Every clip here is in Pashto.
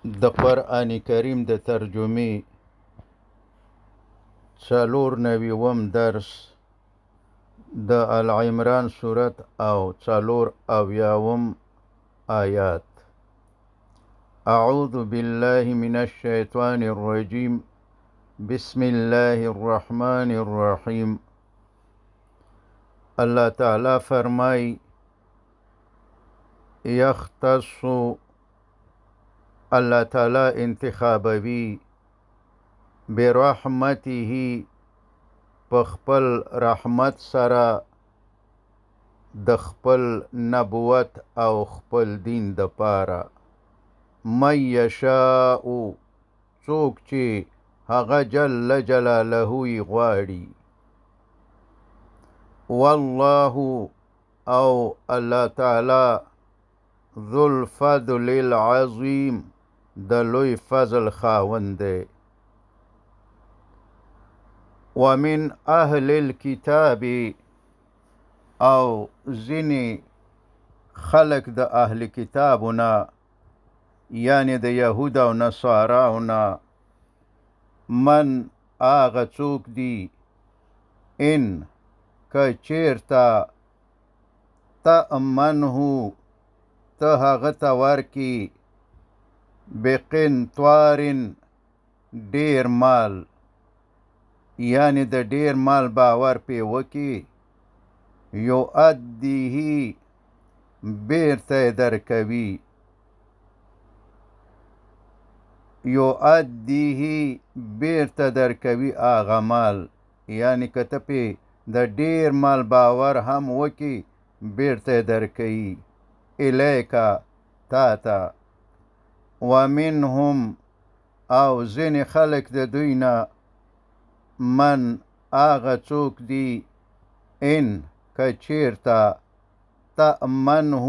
د قرآن کریم د ترجمې 94 درس د العمران سورت او 74 آیات. اعوذ بالله من الشیطان الرجیم، بسم الله الرحمن الرحیم. الله تعالی فرمای: یختص، الله تعالی انتخابوي، برحمته، په خپل رحمت سره د خپل نبوت او خپل دین د پاره، من یشاء، څوک چې هغه جل جلاله یې غواړي. والله، او الله تعالی، ذو الفضل العظیم، د لوی فضل خاوند دی. ومن اهل الكتاب، او ځینې خلق د اهل کتابونه، یعنی د یهود او نصاراونه، من هغه څوک دي، ان که چیرته تأمنه، ته هغه ته ورکې، بقنطار، ډیر مال، یعنی د ډیر مال باور پې وکي، یؤدیه، بیرته یې درکوي، یؤدیه، بیرته درکوي هغه مال، یعنی که ته پې د ډیر مال باور هم وکي بیرته یې درکوي، الیکا، تا ته. ومنهم، او ځینې خلک د دوی نه، من هغه څوک دي، ان که چیرته تأمنه،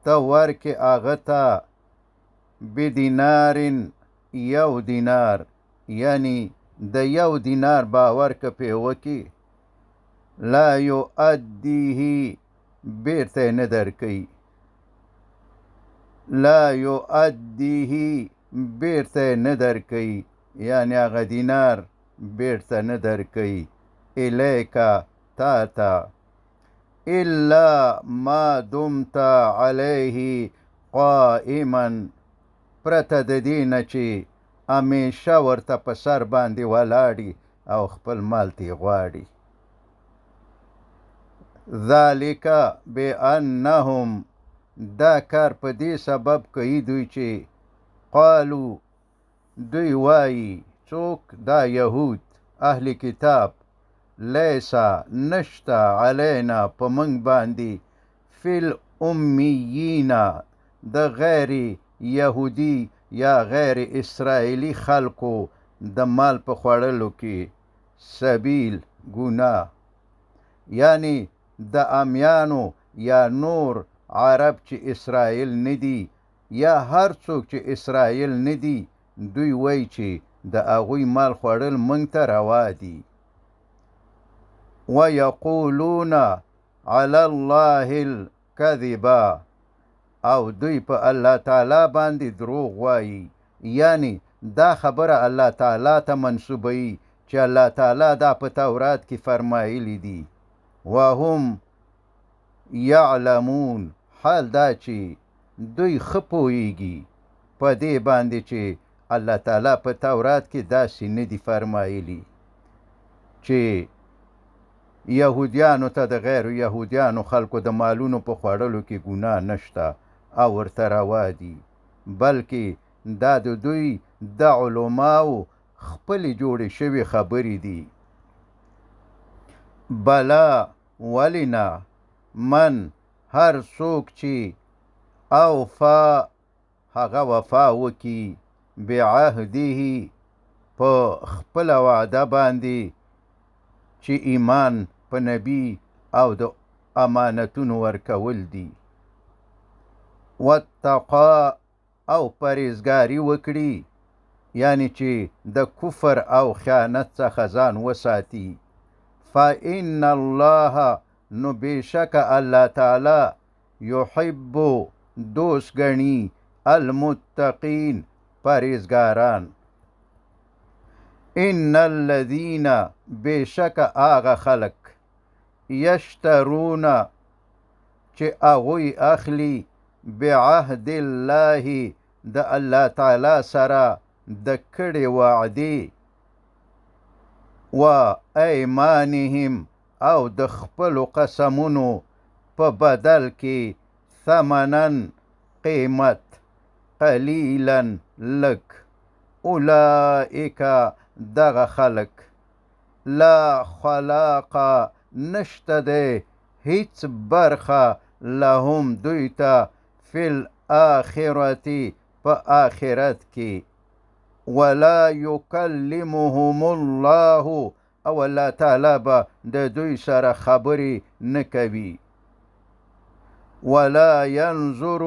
ته ورکې هغه ته، بدینار، یو دینار، یعنی د یو دینار باور که پې وکي، لا یؤدیه، بیرته یې نه درکوي، لا یؤدیه، بیرته یې نه درکوي، یعنی هغه دینار بیرته نه درکوي، الیکا، تا ته، الا ما دمت علیه قائما، پرته د دې نه چې همیشه ورته په سر باندې ولاړي او خپل مال ترې غواړي. ذلک بأنهم، دا کار په دې سبب کوي دوی چې، قالو، دوی وایي، څوک؟ دا یهود اهل کتاب، لیسا، نشته، علینا، په موږ باندې، فی الامیین، د غیر یهودي یا غیر اسرائیلي خلکو د مال په خوړلو کې، سبیل، ګناه، یعنی د امیانو یا نور عرب چې اسرائیل نه دي، یا هر څوک چې اسرائیل نه دي، دوی وایي چې د هغوی مال خوړل موږ ته روا دي. ویقولون علی الله الکذب، او دوی په الله تعالی باندې دروغ وایي، یعنی دا خبره الله تعالی ته منسوبوي چې الله تعالی دا په تورات کې فرمایلی دي. وهم یعلمون، حال دا چې دوی ښه پوهیږي په دې باندې چې الله تعالی په تورات کې داسې نه دي فرمایلی چې یهودیانو ته د غیر یهودیانو خلکو د مالونو په خوړلو کې ګناه نشته او ورته روا دي، بلکې دا د دوی د علماو خپلې جوړې شوې خبرې دي. بلا، ولې نه، من، هر څوک چې، اوفا، هغه وفا وکي، بعهده، په خپله وعده باندې چې ایمان په نبی او د امانتونو ورکول دي، واتقا، او پرهیزګاري وکړي، یعنی چې د کفر او خیانت څخه ځان وساتي، فإن الله، نو بېشکه الله تعالی، یحب، دوست ګڼي، المتقین پرهیزګاران. ان الذین بېشکه هغه خلک یشترون چې هغوی اخلي بعهد الله د الله تعالی سره د کړې وعدې و ایمانهم او د خپلو قسمونو په بدل کې ثمنا قیمت قلیلا لږ، اولئک دغه خلک لا خلاق نشته دی هیڅ برخه لهم دوی ته فی الآخرة په آخرت کې، ولا یکلمهم الله او الله تعالی به د دوی سره خبرې نه کوي، ولا ینظر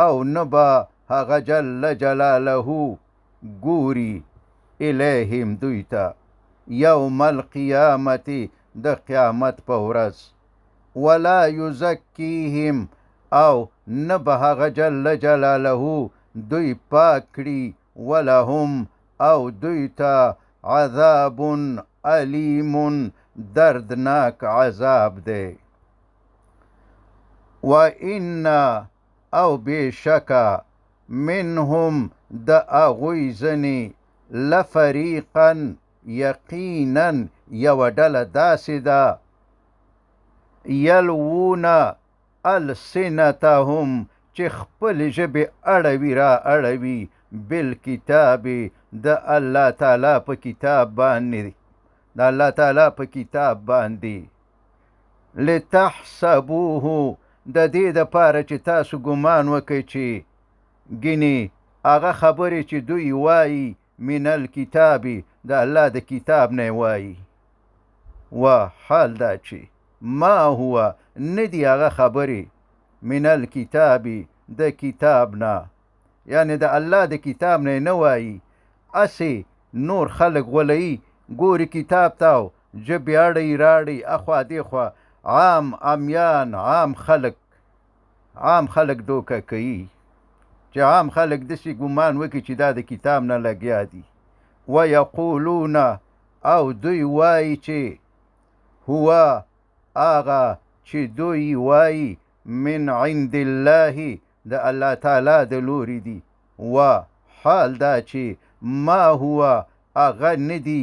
او نه به هغه جل جلاله ګوري الیهم دوی ته یوم القیامت د قیامت په ورځ، ولا یزکیهم او نه به هغه جل جلاله دوی پاک کړي، ولهم او دوی ته عذاب الیم دردناک عذاب دی. وان او بېشکه منهم د هغوی ځینې لفریقا یقینا یوه ډله داسې ده یلوون السنتهم چې خپلې ژبې اړوي را اړوي بالکتاب د الله تعالی په کتاب باندې، د الله تعالی په کتاب باندې، لتحسبوه د دې دپاره چې تاسو ګمان وکئ چې ګینې هغه خبرې چې دوی وایي من الکتاب د الله د کتاب نه وایي، و حال دا چې ما هو نه دي هغه خبرې من الکتاب د کتاب نه، یعنې د الله د کتاب نه نه وایي، هسې نور خلک غولوي، ګوري کتاب ته او ژبې اړوي راړي اخوا دېخوا، عام امیان عام خلک، عام خلک دوکه کوي چې عام خلک داسې ګمان وکړي چې دا د کتاب نه لګیا دي. ویقولون او دوی وایي چې هو هغه چې دوی وایي من عند الله د الله تعالی د لوري دي، و حال دا چې ما هو هغه نه دي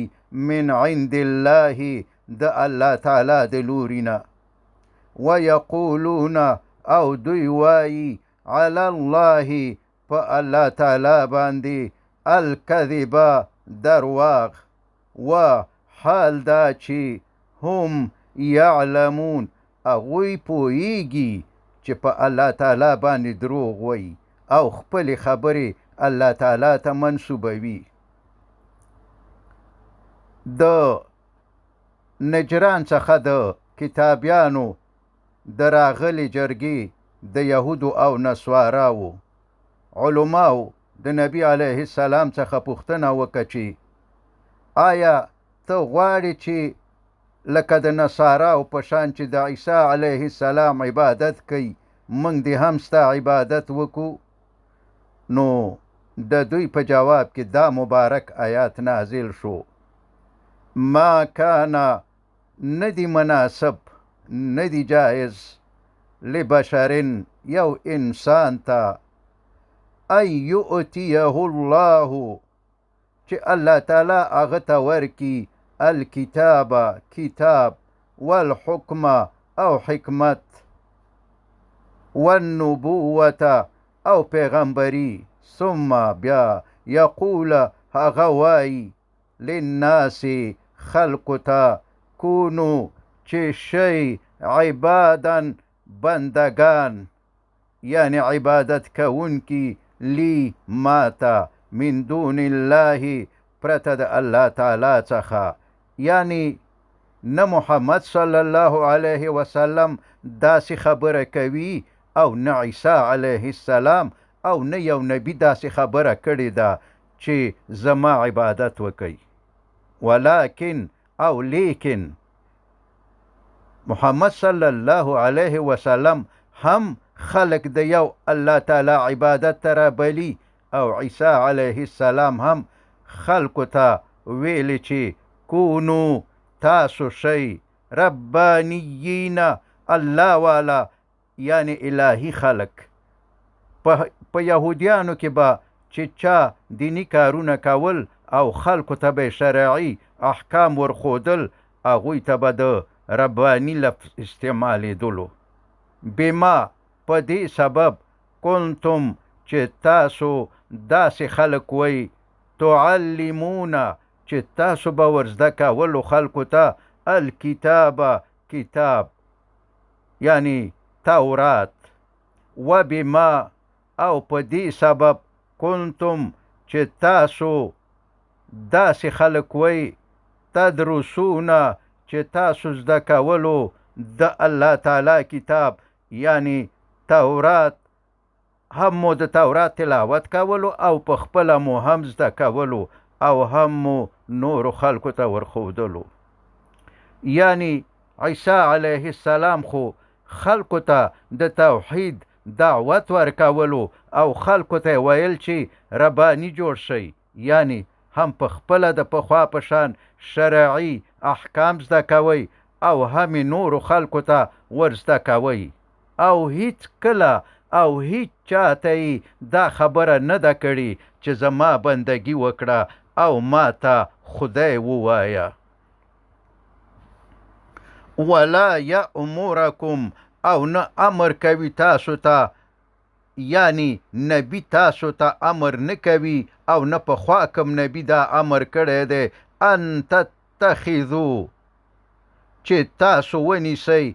من عند الله د الله تعالی د لوري نه. ویقولون او دوی وایي علی الله په الله تعالی باندې الکذب درواغ، و حال دا چې هم یعلمون هغوی پوهیږي چې په الله تعالی باندې دروغ وایي او خپلې خبرې الله تعالی ته منسوبوي. د نجران څخه د کتابیانو د راغلې جرګې د یهودو او نصاراو علماو د نبی علیه السلام څخه پوښتنه وکړه چې آیا ته غواړې چې لکه د نصاراو په شان چې د عیسی علیه السلام عبادت کوي موږ دې هم ستا عبادت وکړو؟ نو د دوی په جواب کې دا مبارک آیات نازل شو: ما کان ندی مناسب ندی جائز لبشر یو انسان ته ان یؤتیه الله چې الله تعالی هغه ته ورکي الکتاب کتاب والحکم او حکمت والنبوة او پیغمبري، ثم بیا یقول هغه وایي للناس خلقو ته کونو چې شئ عبادا بندگان، یعنی عبادت کوونکي لی ماته من دون الله پرته د الله تعالی څخه، یعنی نه محمد صلی الله علیه وسلم داسې خبره کوي او نه عیسی علیه السلام او نه یو نبی داسې خبره کړې ده چې زما عبادت وکئ، ولکن او لیکن محمد صلی الله علیه وسلم هم خلک د یو الله تعالی عبادت ته رابلي او عیسی علیه السلام هم خلکو ته ویلي چې کونو تاسو شئ ربانیین الله والا یعنی الهي خلک. په یهودیانو کې به چې چا دیني کارونه کول او خلکو ته به شرعي احکام ورښودل، هغوی ته به د رباني لفظ استعمالېدلو. بما په دې سبب کنتم چې تاسو داسې خلک وئ، تعلمون چې تاسو به ورزده کولو خلکو ته الکتاب کتاب یعنی تورات، وبما او په دې سبب کنتم چې تاسو داسې خلک وئ، تدرسون چې تاسو زده کولو د الله تعالی کتاب یعنی تورات، هم مو د تورات تلاوت کولو او په خپله مو هم زده کولو او هم مو نورو خلکو ته ورښودلو. یعنی عیسی علیه السلام خو خلکو ته د توحید دعوت ورکولو او خلکو ته ویل چې رباني جوړ شئ، یعنی هم په خپله د پخوا په شان شرعي احکام زده کوئ او هم یې نورو خلکو ته ورزده کوئ، او هیڅ کله او هیڅ چاته یې دا خبره نه ده کړې چې زما بندګي وکړه او ما ته خدای ووایه. ولا یأمرکم او نه امر کوي تاسو ته، یعنی نبی تاسو ته امر نه کوي او نه پخوا کوم نبی دا امر کړی دی، ان تتخذو چې تاسو ونیسئ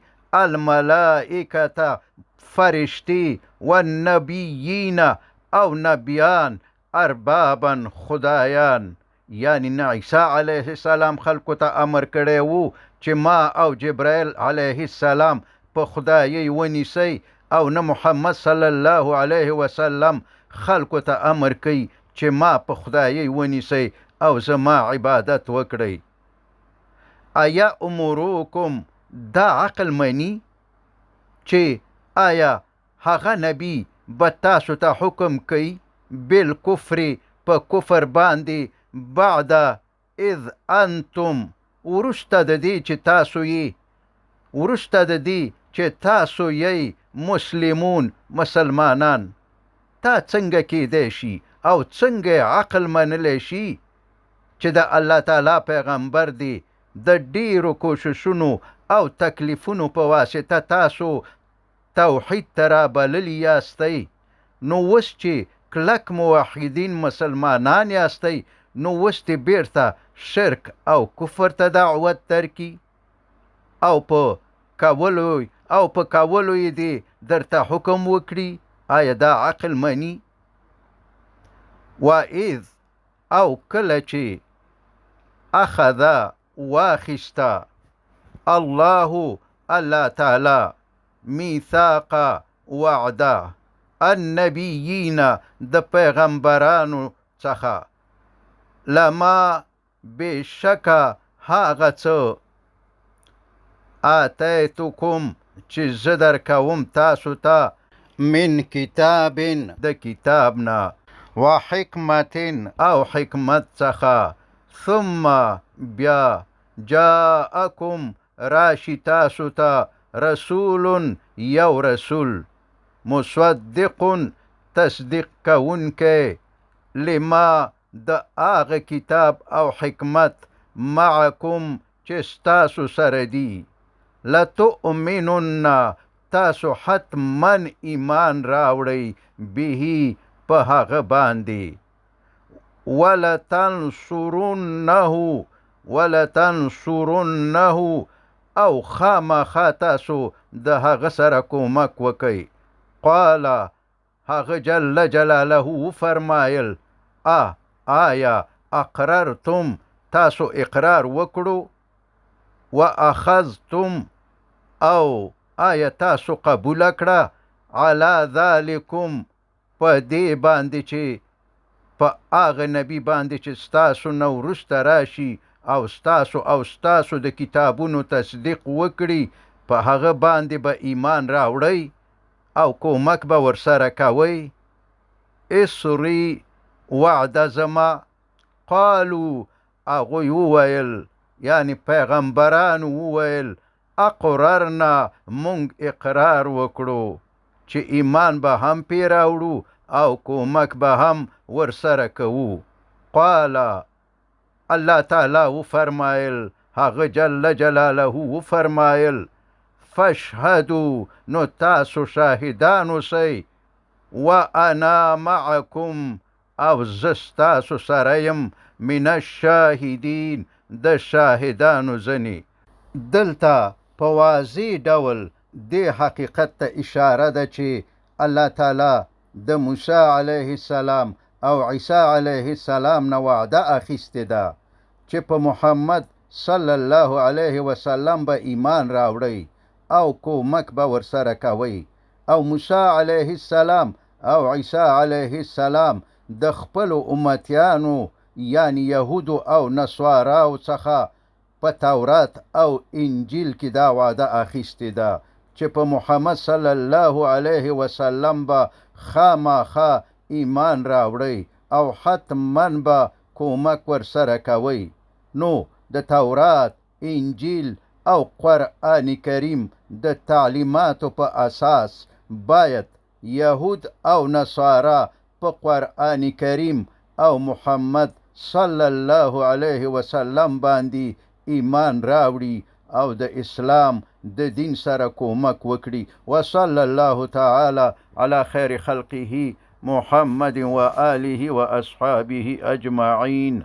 الملائکة فرشتې والنبیین او نبیان اربابا خدایان، یعنی نه عیسی علیه السلام خلکو ته امر کړی وو چې ما او جبرائیل علیه السلام په خدایۍ ونیسئ، او نه محمد صلی الله علیه وسلم خلکو ته امر کوي چې ما په خدایۍ ونیسئ او زما عبادت وکړئ. ایا امروکم دا عقل مني چې آیا هغه نبی به تاسو ته حکم کوي بالکفر په کفر باندې بعد اذ انتم وروسته د دې چې تاسو یې وروسته د دې چې تاسو یې مسلمون مسلمانان؟ تا څنګه کېدای شي او څنګه عقل منلی شي چې د الله تعالی پیغمبر دی د ډیرو کوششونو او تکلیفونو په واسطه تاسو توحید ته رابللي یاستئ، نو اوس چې کلک موحدین مسلمانان یاستئ نو اوس دې بیرته شرک او کفر ته دعوت درکړي او په کولو او په کولو یې دې درته حکم وکړي؟ آیا دا عقل مني؟ واذ او کله چې اخذ واخیسته الله الله تعالی میثاق وعده النبیین د پیغمبرانو څخه، لما بېشکه هغه څه آتیتکم چې زه درکوم تاسو ته من کتاب د کتاب نه، وحکمت او حکمت څخه، ثم بیا جاءکم راشي تاسو ته رسول یو رسول مصدق تصدیق کوونکی لما د هغه کتاب او حکمت معکم چې ستاسو سره دي، لتؤمنن تاسو حتما ایمان راوړئ به په هغه باندې، ولتنصرنه ولتنصرنه او خامخا تاسو د هغه سره کومک وکئ. قال هغه جل جلاله وفرمایل، آیا اقررتم تاسو اقرار وکړو، واخذتم او آیا تاسو قبول کړه علی ذلکم په دې باندې چې په هغه نبی باندې چې ستاسو نه وروسته راشي او ستاسو او ستاسو د کتابونو تصدیق وکړي په هغه باندې به ایمان راوړئ؟ او کومک به ورسره کوئ؟ اصري وعده زما. قالو، هغوی وویل، یعنی پیغمبرانو وویل، اقررنا، مونږ اقرار وکړو چې ایمان به هم پې راوړو او کومک به هم ورسره کوو. قال، الله تعالی وفرمایل، هغه جل جلاله وفرمایل، فاشهدو، نو تاسو شاهدان اوسئ، وانا معکم، او زه ستاسو سره یم، من الشاهدین، د شاهدانو ځنې. دلته په واضح ډول دې حقیقت ته اشاره ده چې الله تعالی د موسی علیه السلام او عیسی علیه السلام نه وعده اخیستې ده چې په محمد صلی الله علیه وسلم به ایمان راوړئ او کومک به ورسره کوئ، او موسی علیه السلام او عیسی علیه السلام د خپلو امتیانو یعنی یهودو او نصاراو څخه په تورات او انجیل کې دا وعده اخیستې ده چې په محمد صلی الله علیه وسلم به خامخا ایمان راوړئ او حتما به کومک ورسره کوئ. نو د تورات، انجیل او قرآن کریم د تعلیماتو په اساس باید یهود او نصارا په قرآن کریم او محمد صلی الله علیه وسلم باندې ایمان راوړي او د اسلام د دین سره کومک وکړي. وصلی الله تعالی علی خیر خلقه محمد وآله واصحابه اجمعین.